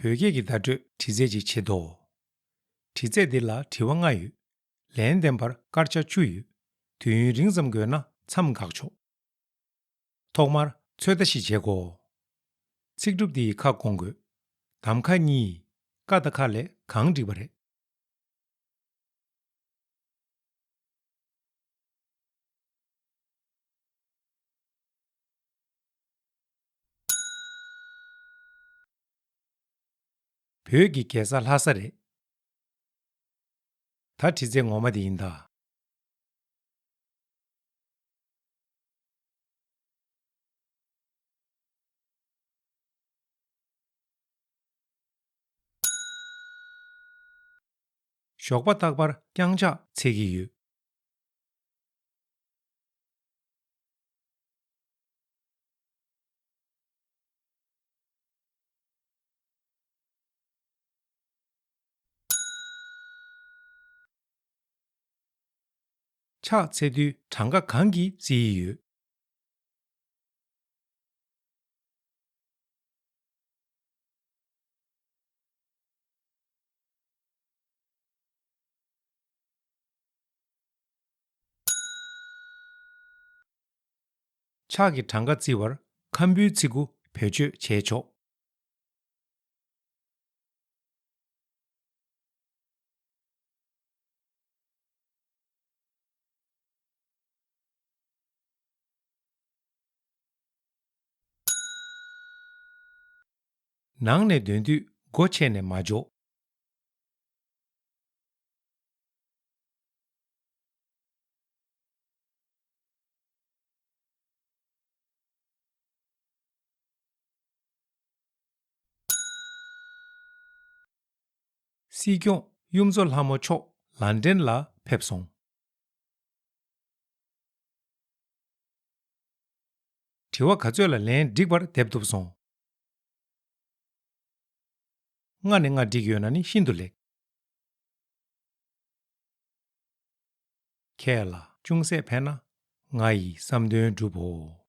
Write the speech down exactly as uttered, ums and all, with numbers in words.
བོད་སྐད་ཀྱི་བརྡ་སྤྲོད་འདྲི་རྩད་ཅིག་བྱེད་དོ། འདྲི་རྩད་འདི་ལ་དྲི་བ་ལྔ་ཡོད། ལན་འདེབས་པར་སྐར་ཆ་བཅུ་ཡོད། དུས་ཡུན་རིང་ཙམ་དགོས་ན་མཚམས་འགག་ཆོག། ཐོག་མར་ཚོད་ལྟ་ཞིག་བྱེད་དགོས། ཚིག་གྲུབ་འདི་ཡི་ཁ་སྐོང་དགོས། གདམ་ཁ་གཉིས། ཀ་དང་ཁ་ལས་གང་འགྲིག་པ་རེད། བོད་ཀྱི་རྒྱལ་ས་ལྷ་ས་རེད། ད་འདྲི་རྩད་ངོ་མ་དེ་ཡིན་ད། ཞོགས་པ་རྟག་པར་རྐྱང་ཕྱག་འཚལ་གྱི་ཡོད། ཕྱག་འཚལ་དུས་གྲངས་ཀ་གང་གིས་བརྩི་ཡི་ཡོད། ཕྱག་གི་གྲངས་ཀ་བརྩི་བར་ཁམ་བུའི་ཚིག་གུ་བེད་སྤྱོད་བྱས་ཆོག། ནང་ནས་འདོན་དུས་སྒོ་ཕྱེ་ནས་མ་འཇོག། སྲིད་སྐྱོང་གཡུ་མཚོ་ལྷ་མོ་མཆོག་ལན་ཀྲན་ལ་ཕེབས་སོང་། དྲི་བ་ག་ཚོད་ལ་ལན་འགྲིག་པར་འདེབས་ཐུབ་སོང་། ལྔ་ནས་ལྔ་འགྲིག་ཡོད་ན་ནི་ཤིན་ཏུ་ལེགས། ཁྱེད་ལ་ཅུང་ཟད་ཕན་ན་ང་ཡི་བསམ་དོན་འགྲུབ་བོ།